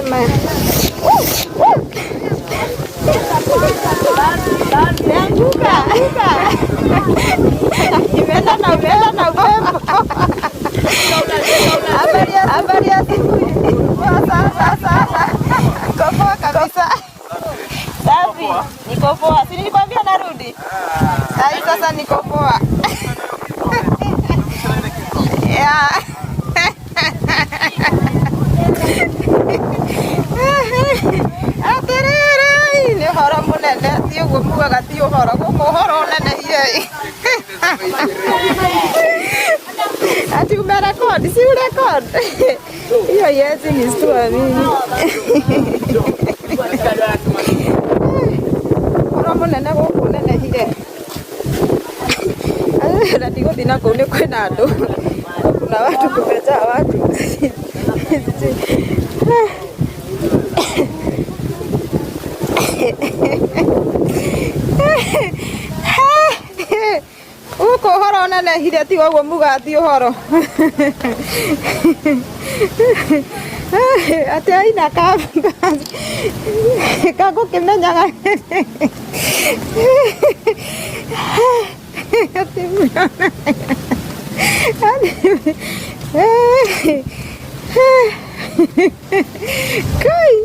Maya. Imeanguka. Imeenda na upepo na upepo. Habari ya asubuhi. Poa sana sana. Niko poa kabisa. Safi. Niko poa. Si nilikwambia narudi? Sai sasa niko poa. Yeah. Atĩrĩrĩ, nĩ ũhoro mũnene, ti ũguo mugaga ti ũhoro, gũkũ ũhoro ũnenehie. Ati umerekodi, si urekodi? Hiyo yezi ni stua mimi. Ũhoro mũnene gũkũ ũnenehire. Na ndigũthiĩ na kũu nĩ kwĩna andũ. Kuna watu, kumejaa watu. Gũkũ ũhoro ũnenehire ti ũguo mugaga ti ũhoro. Atĩ aina kagũkĩmenyaga atĩ Kai.